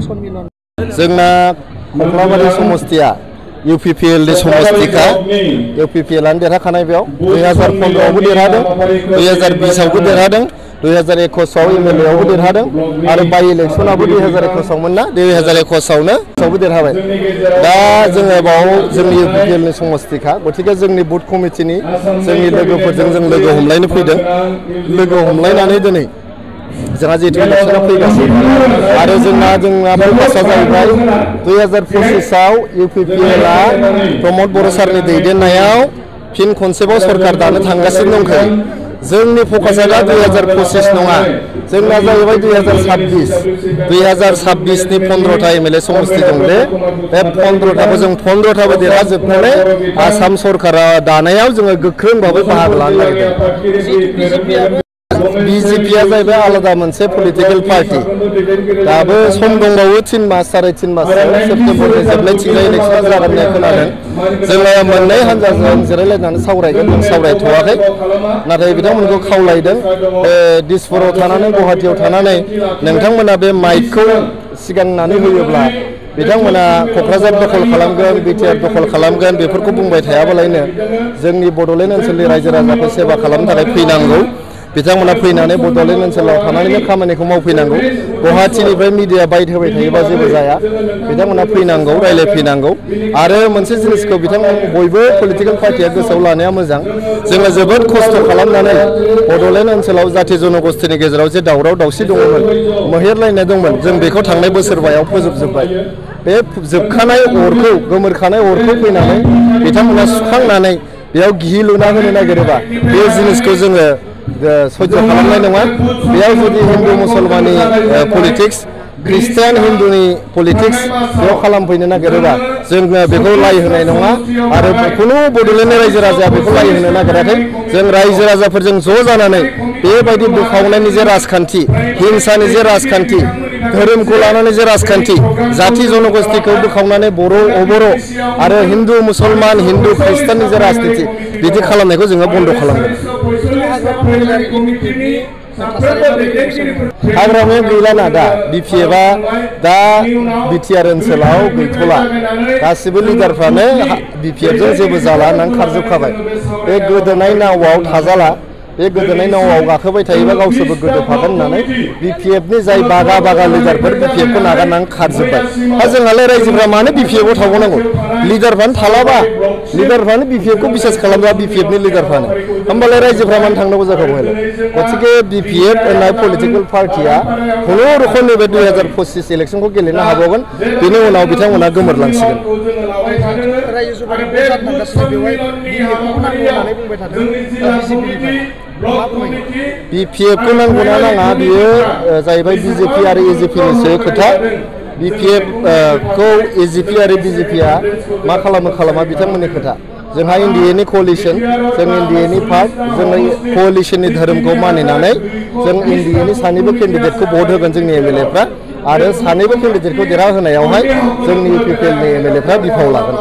सम्मेलन जोंना कक्लाबारि समस्तिया UPPL नि समस्तिका UPPL आनो देरहाखानाय बेयाव 2015 आवबो देरहादों 2020 आवबो देरहादों 2021 आव MLA आवबो देरहादों आरो बाइ इलेक्शनाबो 2021 आवमोन ना 2021 आवबो देरहाबाय दा जोङो बाव जोंनि UPPL नि समस्तिका गथिखे जोंनि बुथ कमिटिनि जोंनि लोगोफोरजों जों लोगो हमलायनो फैदों लोगो हमलायनानै दिनै जोंहा जितु इलेक्शना फैगासिनो आरो जोंना फोकासा जाहैबाय 2025 आव UPPL आ प्रमद बर' सारनि दैदेननायाव फिन खनसेबाव सरकार दानो थांगासिनो दंखायो जोंनि फोकासा दा 2025 नङा जोंना जाहैबाय 2026 नि 15था MLA समस्ति दंले बे 15थाखौ जों 15थाबो देरहाजोबनानै आसाम सरकारा दानायाव जोङो गोख्रों भाबै बाहागो लानो नागिरदों BJP आ जाहैबाय आलादा मोनसे पलिटिकल पार्टी दाबो सम दंबावो 3 मास 3.5 मास सेप्तेम्बरनि जोबनायथिंजाय इलेक्शन जागोन होनना खोनादों जोङो मोननै हानजाजों जिरायलायनानै सावरायगोन जों सावरायथ'वाखै नाथाय बिथांमोनखौ खावलायदों दिसपुराव थानानै गुवाहाटीयाव थानानै नोंथांमोना बे माइकखौ सिगांनानै होयोब्ला बिथांमोना क'क्राझार दखल खालामगोन BTR दखल खालामगोन बेफोरखौ बुंबाय थायाबालायनो जोंनि बड'लेण्ड ओनसोलनि रायजो राजाखौ सेवा खालामनो थाखाय फैनांगौ बिथांमोना फैनानै बड'लेण्ड ओनसोलाव थानानैनो खामानिखौ मावफैनांगौ गुवाहाटीनिफ्राय मिडिया बाइट होबाय थायोबा जेबो जाया बिथांमोना फैनांगौ रायलायफैनांगौ आरो मोनसे जिनिसखौ बिथांमोन बयबो पलिटिकल पार्टिया गोसोआव लानाया मोजां जोङो जोबोद खस्थ' खालामनानै बड'लेण्ड ओनसोलाव जाथि जनगोष्ठीनि गेजेराव जे दावराव दावसि दङमोन मोहेरलायनाय दंमोन जों बेखौ थांनाय बोसोरबायाव फोजोबजोब्बाय बे जोबखानाय अरखौ गोमोरखानाय अरखौ फैनानै बिथांमोना सुखांनानै बेयाव गिहि लुना होनो नागिरोबा बे जिनिसखौ जोङो सह्य खालामनाय नङा बेयाव जुदि हिन्दु मुसलमाननि पलिटिक्स ख्रिस्टान हिन्दुनि पलिटिक्स बेयाव खालामफैनो नागिरोबा जोङो बेखौ लाय होनाय नङा आरो खुनु बड'लेण्डनि रायजो राजाया बेखौ लाय होनो नागिराखै जों रायजो राजाफोरजों ज' जानानै बेबायदि बोखावनायनि जे राजखान्थि हिंसानि जे राजखान्थि धोरोमखौ लानानै जे राजखान्थि जाथि जनगोष्ठीखौ बोखावनानै बर' अबर' आरो हिन्दु मुसलमान हिन्दु ख्रिस्टाननि जे राजनिति बिदि खालामनायखौ जोङो बन्द' खालामगोन हाग्रामाया गैलाना दा BPF आ दा BTR ओनसोलाव गैथ'ला गासिबो लिडारफ्रानो BPF जों जेबो जाला होननानै खारजोबखाबाय बे गोदोनाय नावआव थाजाला बे गोदोनाय नावआव गाखोबाय थायोबा गावसोरबो गोदोफागोन होननानै BPF नि जाय बागा लिडारफोर BPF खौ नागारनानै खारजोबबाय दा जोंहालाय रायजोफ्रा मानो BPF आव थाबावनांगौ लिडारफ्रानो थालाबा लिडारफ्रानो BPF खौ बिसास खालामबा BPF नि लिडारफ्रानो होमबालाय रायजोफ्रा मानो थांनांगौ जाखो बहायलाय गथिखे BPF होननाय पलिटिकल पार्टिया खुनुरुखुम नैबे 2025 इलेक्शनखौ गेलेनो हाबावगोन बेनि उनाव बिथांमोना गोमोरलांसिगोन BPF को नांगौ ना नाङा बियो जाहैबाय BJP आरो AJP निसो खोथा BPF को AJP आरो BJP आ मा खालामा बिथांमोननि खोथा जोंहा NDA नि कोalition जों NDA नि पार्ट जों कोalition नि धोरोमखौ मानिनानै जों NDA नि सानैबो केन्डिडेटखौ भट होगोन जोंनि MLA फ्रा आरो सानैबो केन्डिडेटखौ देरहाहोनायावहाय जोंनि UPPL नि MLA फ्रा बिफाव लागोन